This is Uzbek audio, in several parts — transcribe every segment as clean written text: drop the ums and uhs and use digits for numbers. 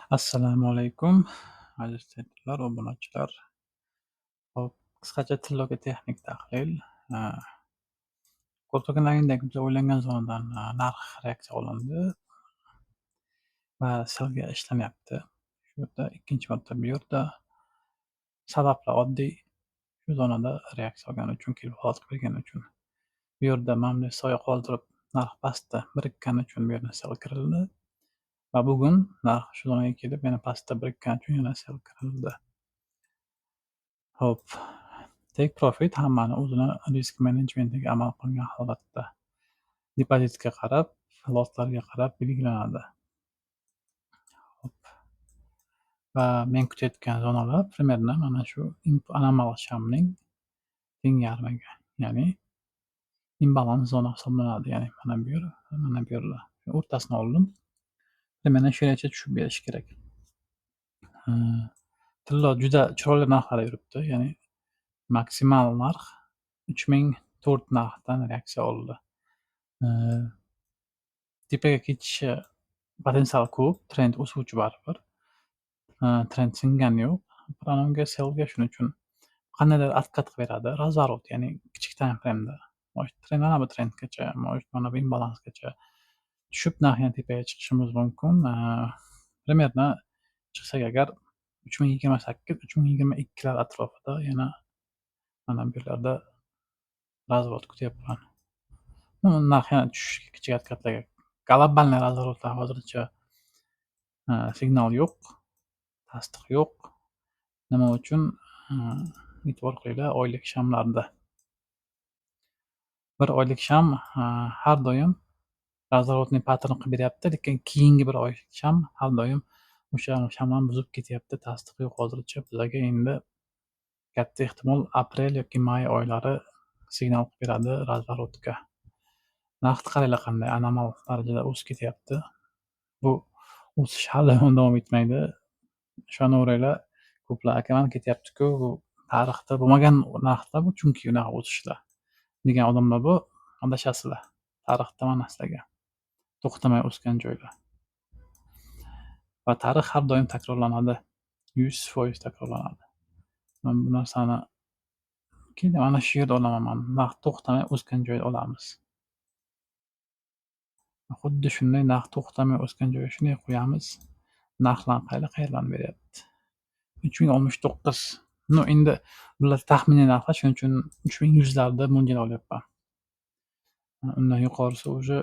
Assalomu alaykum, aziz treyderlar, obunachilar. Hop, qisqacha tilloga texnik tahlil. Ko'rib turganlaringdek, biz o'ylangan zonadan narx reaksiya olindi va sellga ishlanyapti. Shu yerda ikkinchi marta bu yerda sabablar oddiy. Shu zonada reaksiya olgani uchun, kelib holat qilib bergani uchun. Bu yerda mana bunday soya qoldirib, narx pastda birikkani uchun bu yerdan sell kirildi. Va bugun narx shu zonaga kelib, yana pastda birikkani uchun yana sell kirildi. Xo'p, take profit hammani o'zini risk menejmentiga amal qilgan holatda depozitga qarab, lotlarga qarab belgilanadi. Xo'p. Va men kutayotgan zonalar примерно mana shu anomal shamning teng yarmiga, ya'ni imbalans zona hisoblanadi. Ya'ni mana bu yer va mana bu yerlar. O'rtasini oldim. Примерно shu yergacha tushib berishi kerak. Tillo juda chiroyli narxlarda yuribdi. Ya'ni maksimal narx 3004 narxdan reaksiya oldi. Tepaga ketishi potensiali ko'p, trend o'suvchi baribir. Trend singani yo'q. Prolonga sellga shuning uchun qandaydir откат qilib beradi. Разворот, ya'ni kichik time frame'da. Может, trend mana bu trendgacha, может, mana bu imbalansgacha tushib narx yana tepaga chiqishimiz mumkin. Примерно chiqsak agar 3028, 3022 lar atrofida yana mana bu yerlarda разворот kutyapman. Narx yana tushishi kichik откат larga. Глобальный разворот lar hozircha signal yo'q, tasdiq yo'q. Nima uchun? E'tibor qilinglar oylik shamlarda. Bir oylik sham har doim разворотный pattern qilib beryapti, lekin keyingi bir oylik sham har doim o'sha shamlarni buzib ketyapti. Tasdiq yo'q hozircha. Bizlarga endi katta ehtimol aprel yoki may oylari signal qilib beradi разворот ga. Narxni qaranglar, qanday anomal darajada o'sib ketyapti. Bu o'sish hali ham davom etmaydi. Ishonaveringlar, ko'plar "Aka, mana ketyapti-ku, bu tarixda bo'lmagan narxda bu, chunki unaqa o'sishlar" degan odamlar bor, adashasizlar. Tarixda mana sizlarga to'xtamay o'sgan joylar. Va tarix har doim takrorlanadi. 100% takrorlanadi. Man bu narsani keyin mana shu yerda olaman man. Narx to'xtamay o'sgan joyda olamiz. Xuddi shunday narx to'xtamay o'sgan joyga shunday qo'yamiz. Narxlarni qaranglar, qayerlarni beryapti. 3069. Ну, endi bular taxminiy narxlar, shuning uchun 3100 larda mo'ljal olyapman. Undan yuqorisi уже,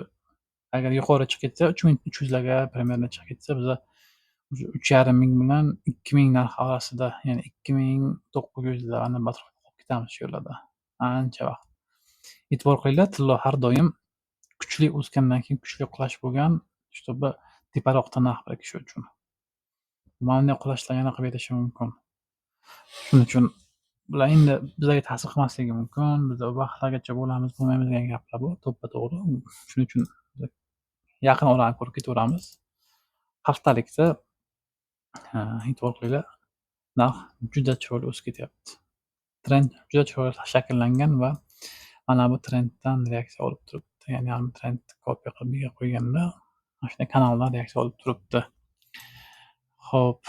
agar yuqori chiqib ketsa, 3300 larga примерно chiqib ketsa, biza уже 3500 bilan 2000 narx orasida, ya'ni 2900 lar ana atrofida qolib ketamiz shu yerlarda. Ancha vaqt. E'tibor qilinglar, tillo har doim kuchli o'sgandan keyin kuchli qulash bo'lgan, чтобы teparoqda narx birikishi uchun. Mana bunday qulashlar yana qilib berishi mumkin. Shuning uchun bular endi bizlarga ta'sir qilmasligi mumkin. Biz u vaqtlargacha bo'lamiz, bo'lmaymiz degan gaplar bu to'ppa-to'g'ri. Shuning uchun yaqin orani ko'rib ketaveramiz. Haftalikda, e'tibor qilinglar, narx juda chiroyli o'sib ketyapti. Trend juda chiroyli shakllangan va mana bu trenddan reaksiya olib turibdi. Ya'ni mana bu trendni kopiya qilib bu yerga qo'yganda mana shunday kanaldan reaksiya olib turibdi. Xo'p.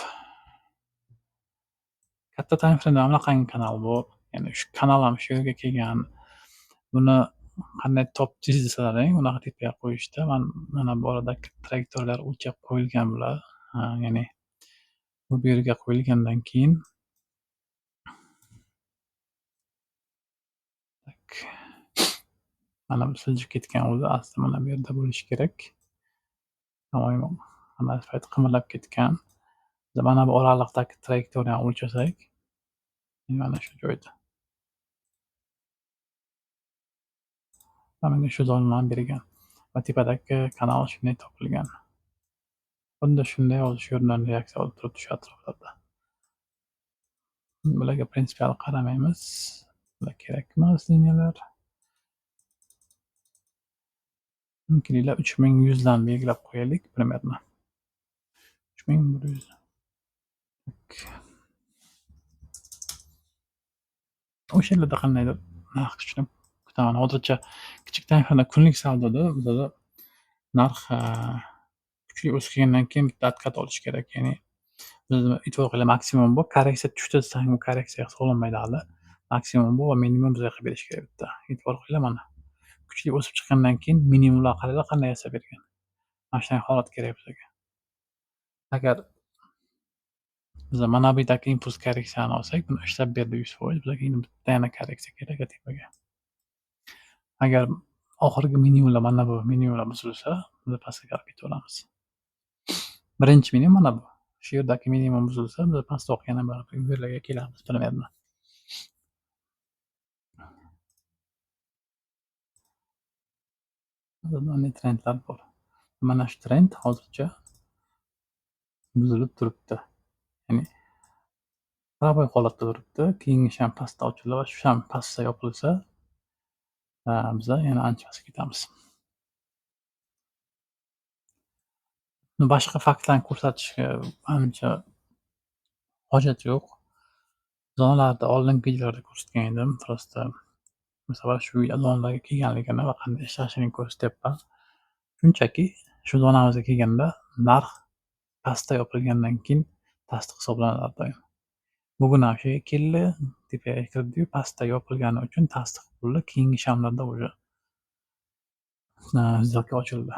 Katta time frame'da mana bunaqangi kanal bor. Ya'ni shu kanal ham shu yerga kelgan. Buni qanday topdingiz desalaring, unaqa tepaga qo'yishda man mana bu oradagi trayektoriyalar o'lchab qo'yilgan bular. Ya'ni bu yerga qo'yilgandan keyin так. Mana bu siljib ketgan o'zi, aslida mana bu yerda bo'lishi kerak. Mana shu payt qimirlab ketgan. Mana bu oraliqdagi trayektoriyani o'lchasak, mana shu joyda. Va menga shu zonalarni bergan va tepadagi kanal shunday topilgan. Xuddi shunday hozir shu yerdan reaksiya olib turibdi shu atroflarda. Bularga prinsipial qaramaymiz. Bular kerak emas liniyalar. Kelinglar, 3100 dan belgilab qo'yaylik примерно. 3100. O'sha yerlarda qandaydir narx kuchini kutaman. Hozircha kichik time frame'da kunlik savdoda bizada narx kuchli o'sib kelgandan keyin bitta откат olish kerak. Ya'ni Bizni e'tibor qilinglar, maksimum bu. Korreksiya tushdi desang, bu korreksiya hisoblanmaydi hali. Maksimum bu va minimum bizga qilib berish kerak bitta. E'tibor qilinglar, mana. Kuchli o'sib chiqqandan keyin minimumlar qaranglar qanday yasab bergan. Mana shunday holat kerak bizga. Agar biza mana bu yerdagi impuls korreksiyani olsak, buni ishlab berdi 100%, bizga endi bitta yana korreksiya kerak tepaga. Agar oxirgi minimumlar, mana bu minimumlar buzilsa, biz pastga qarab ketaveramiz. Birinchi minimum mana bu. Shu yerdagi minimum buzilsa, biz pastroq yana baribir bu yerlarga kelamiz примерно. Mana trendlar bor. Mana shu trend hozircha buzilib turibdi. Ya'ni пробой holatda turibdi. Keyingi sham pastda ochildi va shu sham pastda yopilsa, biza yana ancha pastga ketamiz. Boshqa faktlarni ko'rsatishga ancha hojat yo'q. Zonalarda oldingi videolarda ko'rsatgan edim. Просто masalan shu zonalarga kelganligini va qanday ishlashini ko'rsatyapman. Shunchaki shu zonamizga kelganda narx pastda yopilgandan keyin tasdiq hisoblanadi har doim. Bugun ham shu yerga keldi, tepaga kirdi-yu, pastda yopilgani uchun tasdiq bo'ldi. Keyingi shamlarda уже сделка ochildi.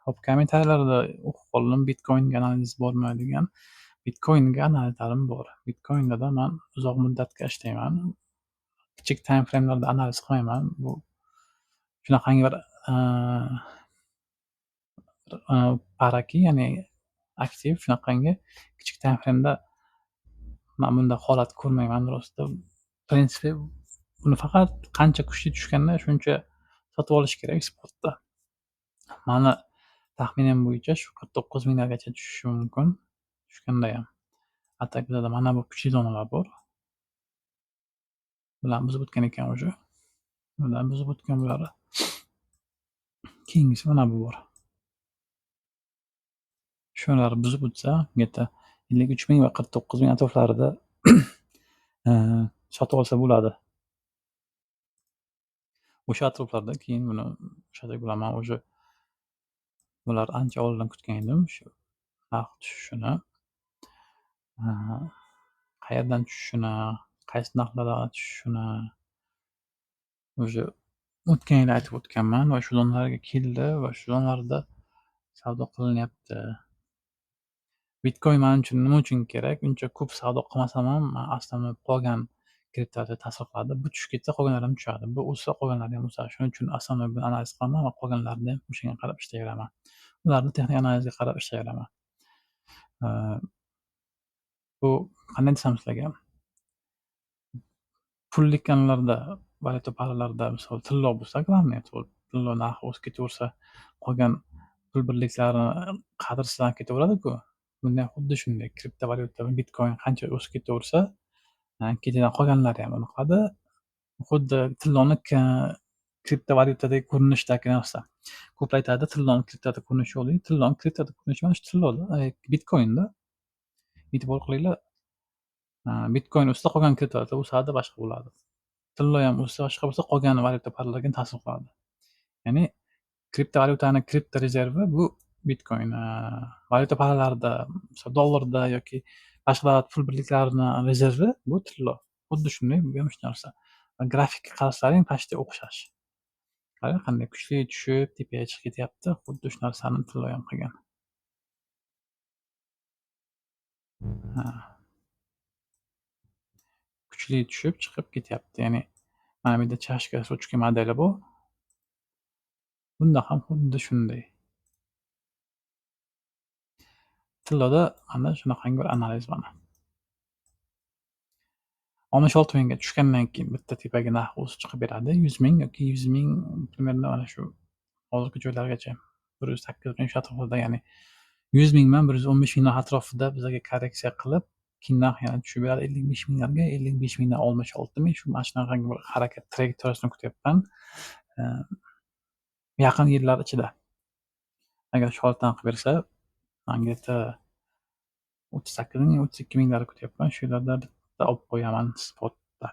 Hop, kommentariyalarda o'qib qoldim, Bitcoinga analiz bormi degan. Bitcoinga analizlarim bor. Bitcoinda man uzoq muddatga ishlayman. Kichik time framelarda analiz qilmayman. Bu shunaqangi bir paraki, ya'ni aktiv shunaqangi kichik time frame'da man bunday holat ko'rmayman rosti. В принципе, buni faqat qancha kuchli tushganda shuncha sotib olish kerak spotda. Mani taxminim bo'yicha shu 49 minglargacha tushishi mumkin. Tushgandayam. А так bizada mana bu kuchli zonalar bor. Bularni buzib o'tgan ekan уже. Bularni buzib o'tgan bulari. Keyingisi mana bu bor. Shular buzib o'tsa, где-то 53 ming va 49 ming atroflarida sotib olsa bo'ladi. O'sha atroflarda keyin buni o'shadek bilaman уже, bular ancha oldin kutgan edim shu narx tushishini. Qayerdan tushishini, qaysi narxlarda tushishini уже o'tgan yili aytib o'tganman va shu zonalarga keldi va shu zonalarda savdo qilinyapti. Bitcoin man uchun nima uchun kerak? Uncha ko'p savdo qilmasam ham, man основной qolgan kriptovalyuta ta'sir qiladi. Bu tushib ketsa, qolganlari ham tushadi. Bu o'ssa, qolganlari ham o'sadi. Shuning uchun основной buni analiz qilaman va qolganlarini ham o'shanga qarab ishlayveraman. Ularni texnik analizga qarab ishlayveraman. Bu qanday desam sizlarga, pullik kanallarda, valyuta paralarda misol tillo bo'lsa, главное, tillo narxi o'sib ketaversa, qolgan pul birliklari qadrsizlanib ketaveradi-ku. Bunda ham xuddi shunday, kriptovalyuta, Bitcoin qancha o'sib ketaversa, ketidan qolganlari ham uni qiladi. Xuddi tilloni kriptovalyutadagi ko'rinishdagi narsa. Ko'plar aytadi, tilloni kriptoda ko'rinishi yo'q deydi. Tilloni kriptoda ko'rinishi mana shu tilloda, Bitcoinda. E'tibor qilinglar, Bitcoin o'ssa, qolgan kriptovalyuta o'sadi, boshqa bo'ladi. Tillo ham o'ssa, boshqa bo'lsa, qolgan valyuta paralarga ta'sir qiladi. Ya'ni kriptovalyutani kripto rezervi bu Bitcoin. Valyuta paralarida, misol dollarda yoki boshqa davlat pul birliklarini rezervi bu tillo. Xuddi shunday, bu ham shu narsa. Va grafikka qarasalaring почти o'xshash. Qarang, qanday kuchli tushib, tepaga chiqib ketyapti. Xuddi shu narsani tillo ham qilgan. Ha. Kuchli tushib, chiqib ketyapti. Ya'ni mana bu yerda чашка с ручкой modeli bu. Bunda ham xuddi shunday. Tilloda mana shunaqangi bir analiz mana. 66 mingga tushgandan keyin bitta tepaga narx o'sib chiqib beradi. 100 ming yoki 100 ming примерно mana shu hozirgi joylargacha 108 ming shu atrofida, ya'ni 100 mingdan 115 ming atrofida bizga korreksiya qilib, keyin narx yana tushib beradi 55 minglarga, 55 mingdan 66 ming, shu mana shunaqangi bir harakat trayektoriyasini kutyapman. Yaqin yillar ichida. Agar shu holatdan qilib bersa, man где-то 38 ming, 32 minglarni kutyapman. Shu yerlarda bitta olib qo'yaman spotda.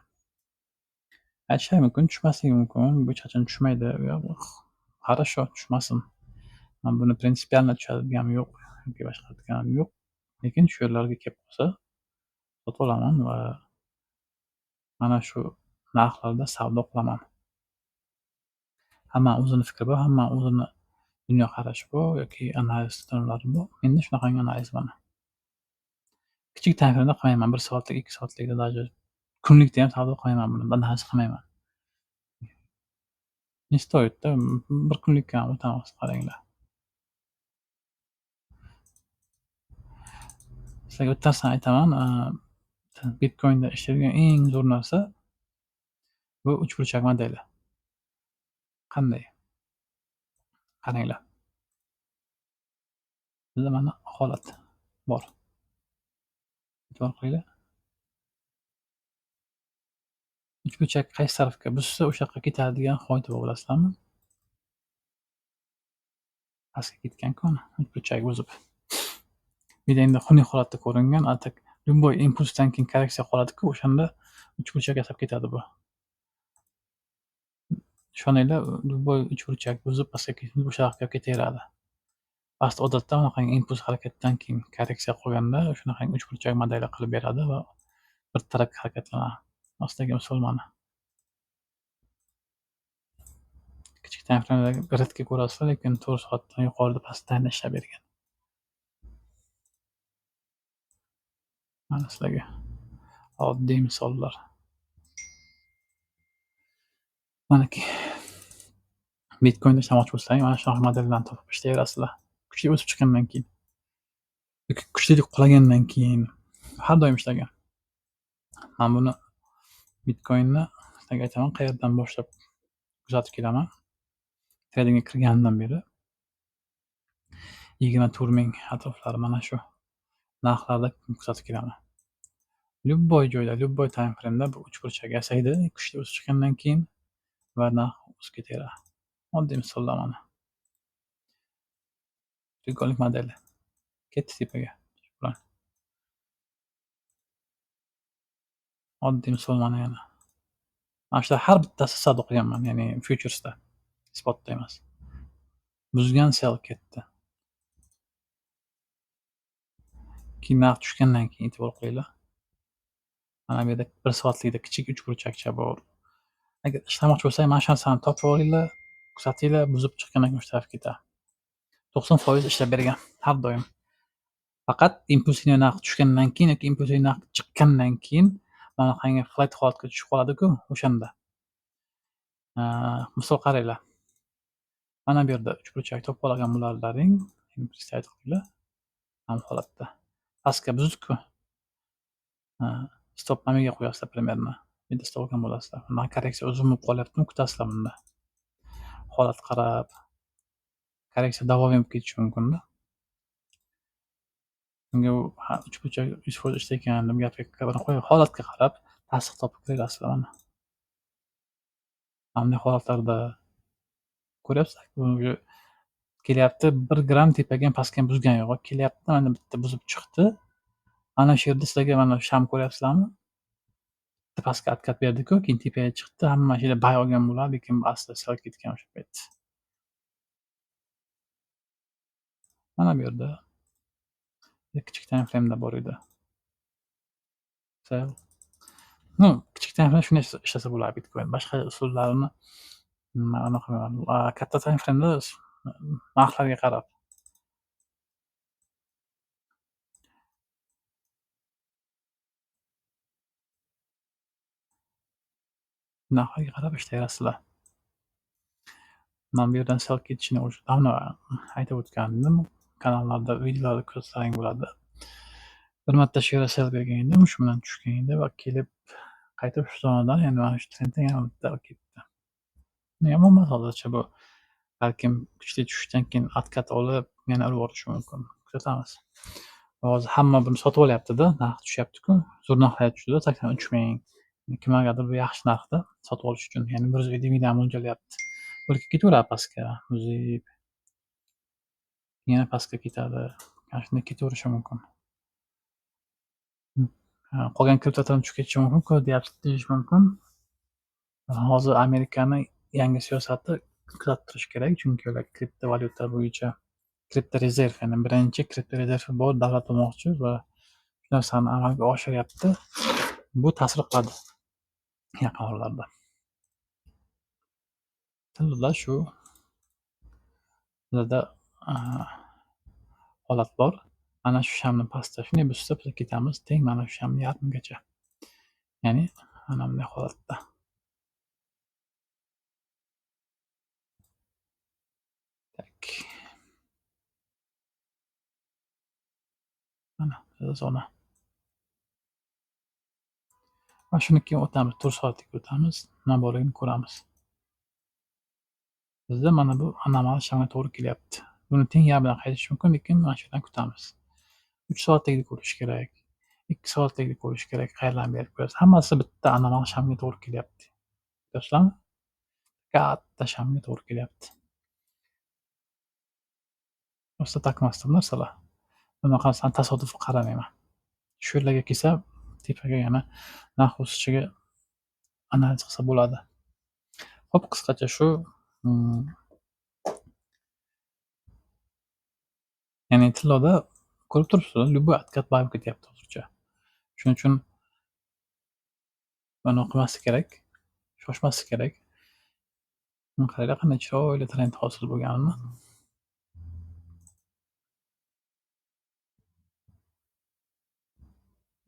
Aytishlar mumkin, tushmasligi mumkin. Bu hech qachon tushmaydi. Хорошо, tushmasin. Man buni принципиально tushadi deganim yo'q yoki boshqa deganim yo'q. Lekin shu yerlarga kelib qolsa sotib olaman va mana shu narxlarda savdo qilaman. Hamma o'zini fikri bor, hamma o'zini dunyoqarashi bor yoki analiz tizimlari bor. Menda shunaqangi analiz mana. Kichik time frame'da qilmayman, 1 soatlik, 2 soatlikda даже kunlikda ham savdo qilmayman buni, analiz qilmayman. Не стоит-da, bir kunlikka ham o'tamiz, qaranglar. Sizlarga bitta narsani aytaman, Bitcoin'da ishlaydigan eng zo'r narsa bu uchburchak modeli. Qanday? Qaranglar. Bizda mana holat bor. E'tibor qilinglar. Uchburchak qaysi tarafga buzsa o'sha yoqqa ketadigan qoida bor, bilasizlarmi? Pastga ketgan-ku mana uchburchak buzib. Bu yerda endi xunuk holatda ko'ringan, a так любой impulsdan keyin korreksiya qoladi-ku, o'shanda uchburchak yasab ketadi bu. Ishoninglar, любой uchburchak buzib pastga ketib o'sha yoqqa ketaveradi. Past odatda bunaqangi impuls harakatdan keyin korreksiya qolganda shunaqangi uchburchak modeli qilib beradi va bir tarafga harakatlanadi. Ostidagi misol mana. Kichik time frame'dagi редко ko'rasizlar, lekin 4 soatdan yuqorida pastdan ishlab bergan. Mana sizlarga oddiy misollar. Manaki Bitcoin'da ishlamoqchi bo'lsang, mana shunaqa modellarni topib ishlayverasizlar. Kuchli o'sib chiqqandan keyin yoki kuchli qulagandan keyin har doim ishlagan. Men buni Bitcoin'ni sizlarga aytaman, qayerdan boshlab kuzatib kelaman. Tradingga kirganimdan beri 24 ming atroflari mana shu narxlarda kuzatib kelaman. Любой joyda, любой time frame'da bu uchburchak yasaydi, kuchli o'sib chiqqandan keyin va narx o'sib ketaveradi. Oddiy misollar mana. Треугольник modeli. Ketdi tepaga. Oddiy misol mana yana. Mana shular har bittasi savdo qilganman, ya'ni futuresda, spotda emas. Buzgan sell ketdi. Keyin narx tushgandan keyin e'tibor qilinglar. Mana bu yerda 1 soatlikda kichik uchburchakcha bor. Agar ishlamoqchi bo'lsang, mana shu narsani topib olinglar, kuzatinglar, buzib chiqqandan keyin o'sha tarafga ketadi. 90% ishlab bergan har doim. Faqat impulsiy narx tushgandan keyin yoki impulsiy narx chiqqandan keyin mana flat holatga tushib qoladi-ku o'shanda. Misol qaranglar. Mana bu yerda uchburchak topib olgan bo'larlaring, представить qilinglar. Mana bu holatda. Pastga buzdik-ku. Stop nimaga qo'yasizlar примерно? Endi stop olgan bo'lasizlar. Mana korreksiya uzun bo'lib qolyaptimi, kutasizlar bunda. Holat qarab korreksiya davom etib ketishi mumkin-da. Unga u uchburchak 100% ishlayotgan deb gapga qo'yib, holatga qarab tasdiq topib kirasizlar mana. Mana bunday holatlarda ko'ryapsiz, kelyapti 1 gramm tepaga ham pastga ham buzgani yo'q. Kelyapti, mana bitta buzib chiqdi. Mana shu yerda sizlarga mana sham ko'ryapsizlarmi? Bitta pastga откат berdi-ku, keyin tepaga chiqdi. Hamma shu yerda buy olgan bo'ladi, lekin aslida sell ketgan o'sha payt. Mana bu yerda kichik time frame'da bor edi. Sell. Ну, kichik time frame shunday ishlasa bo'ladi Bitcoin. Boshqa usullarini anaqa qilmayman. Katta time frame'da narxlarga qarab. Narxlarga qarab ishlayverasizlar. Men bu yerdan sell ketishini уже давно aytib o'tgandim. Kanallarda, videolarda ko'rsang bo'ladi. Bir marta shu yerga sell bergan edim, shu bilan tushgan edi va kelib qaytib shu zonadan, ya'ni mana shu trenddan yana bitta ketdi. Yomon emas hozircha bu. Balkim kuchli tushishdan keyin откат olib yana urib yuborishi mumkin. Kuzatamiz. Hozir hamma buni sotib olyapti-da, narx tushyapti-ku. Zo'r narxlar tushdi, 83 ming. Kimlargadir bu yaxshi narxda sotib olish uchun, ya'ni 150 mingdan mo'ljallayapti. Balki ketaveradi pastga, buzib. Yana pastga ketadi. Mana shunday ketaverishi mumkin. Qolgan kriptolar ham tushib ketishi mumkin-ku, deyapsiz deyish mumkin. Hozir Amerikani yangi siyosati kuzatib turish kerak, chunki ular kriptovalyuta bo'yicha Kriptorezerv, ya'ni birinchi kriptorezervi bor davlat bo'lmoqchi va shu narsani amalga oshiryapti. Bu ta'sir qiladi yaqin oralarda. Tilda shu bizda holat bor. Mana shu shamni pastda shunday buzsa, biz ketamiz teng mana shu shamni yarmigacha. Ya'ni mana bunday holatda. Tak. Mana zona. Va shuni keyin o'tamiz, 4 soatlik o'tamiz, nima borligini ko'ramiz. Bizda mana bu anomal shamga to'g'ri kelyapti. Buni teng yarmidan qaytish mumkin, lekin mana shu yerdan kutamiz. 3 soatlikni ko'rish kerak, 2 soatlikni ko'rish kerak, qayerdan berib ko'rasiz. Hammasi bitta anomal shamga to'g'ri kelyapti. Ko'rasizlarmi? Katta shamga to'g'ri kelyapti. Rosa takmasdi bu narsalar. Bunaqa narsani tasodif qaramayman. Shu yerlarga kelsa, tepaga yana narx o'sishiga analiz qilsa bo'ladi. Xo'p, qisqacha shu. Ya'ni tilloda ko'rib turibsizlar, любой откат buy ketyapti hozircha. Shuning uchun buni qilmaslik kerak, shoshmaslik kerak. Qaranglar, qanday chiroyli trend hosil bo'lganini.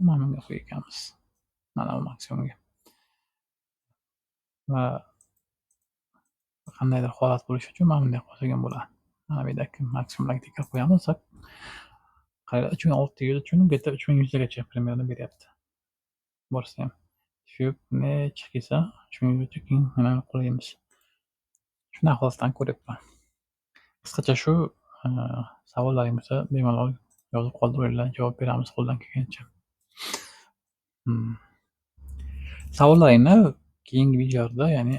Mana bunga qo'yar ekanmiz. Mana bu maksimumga. Va qandaydir holat bo'lishi uchun mana bunday qo'ysak ham bo'ladi. Mana bu yerdagi maksimumlarga tekrar qo'yamiz. Qaranglar, 3600 uchun где-то 3100 gacha примерно beryapti. Borsa ham tushib, necha kelsa 3100 gacha keyin mana qo'yamiz. Shunday holatdan ko'ryapman. Qisqacha shu, savollaring bo'lsa bemalol yozib qoldiringlar, javob beramiz qo'ldan kelgancha. Savollaringni keyingi videolarda, ya'ni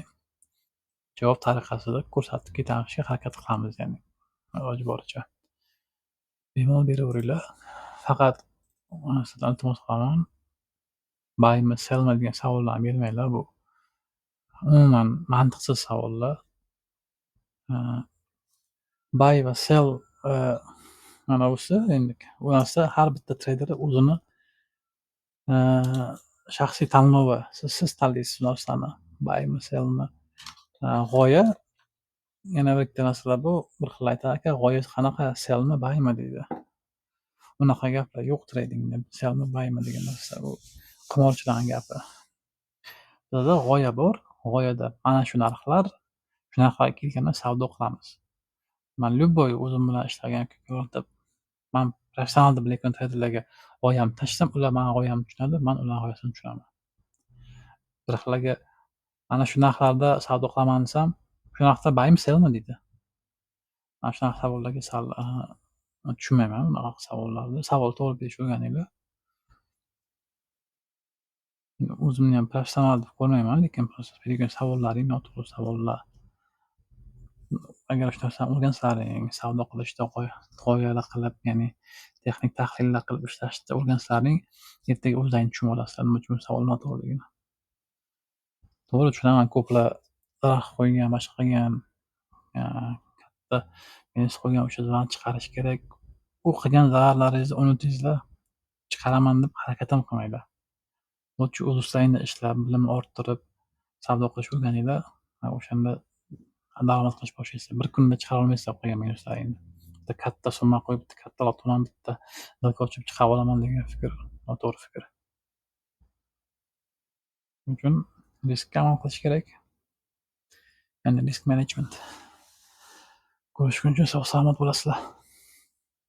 javob tariqasida ko'rsatib ketishga harakat qilamiz, ya'ni iloji boricha. Bemalol beraveringlar. Faqat sizdan iltimos qilaman, buymi, sellmi degan savollarni bermanglar. Bu umuman mantiqsiz savollar. Buy va sell mana busi endi bu narsa har bitta treyder o'zini shaxsiy tanlovi. Siz tanlaysiz bu narsani. Buymi, sellmi. G'oya yana bitta masala bu. Bir xil aytadi, aka, g'oyangiz qanaqa, sellmi, buymi deydi. Unaqa gaplar yo'q tradingda. Sellmi, buymi degan narsa bu qimorchilarning gapi. Bizda g'oya bor. G'oyada mana shu narxlar, shu narxlarga kelganda savdo qilamiz. Man любой o'zim bilan ishlagan ko'rib, man professional deb bilayotgan treyderlarga g'oyamni tashlasam, ular mani g'oyamni tushunadi, man ularning g'oyasini tushunaman. Bir xillarga mana shu narxlarda savdo qilaman desam, shu narxda buymi, sellmi deydi. Mana shunaqa savollarga sal tushunmayman bunaqa savollarni. Savol to'g'ri berishni o'rganinglar. O'zimni ham professional deb ko'rmayman, lekin bergan savollaring noto'g'ri savollar. Agar shu narsani o'rgansalaring, savdo qilishda g'oyalar qilib, ya'ni texnik tahlillar qilib ishlashni o'rgansalaring, ertaga o'zlaring tushunib olasizlar nima uchun savol noto'g'riligini. To'g'ri tushunaman, ko'plar daraxt qo'ygan, boshqa qilgan, katta minus qo'ygan, o'sha zararni chiqarish kerak. U qilgan zararlaringizni unutingizlar, chiqaraman deb harakat ham qilmanglar. Lutfi o'z ustida ishlab, bilimni orttirib, savdo qilishni o'rganinglar, o'shanda daromad qilish boshlaysiz. Bir kunda chiqara olmaysizlar qilgan minuslaringni. Bitta katta summa qo'yib, bitta katta lot bilan bitta сделка ochib chiqarib olaman degan fikr noto'g'ri fikr. Shuning uchun riskka amal qilish kerak. Ya'ni risk management. Ko'rishguncha sog' salomat bo'lasizlar.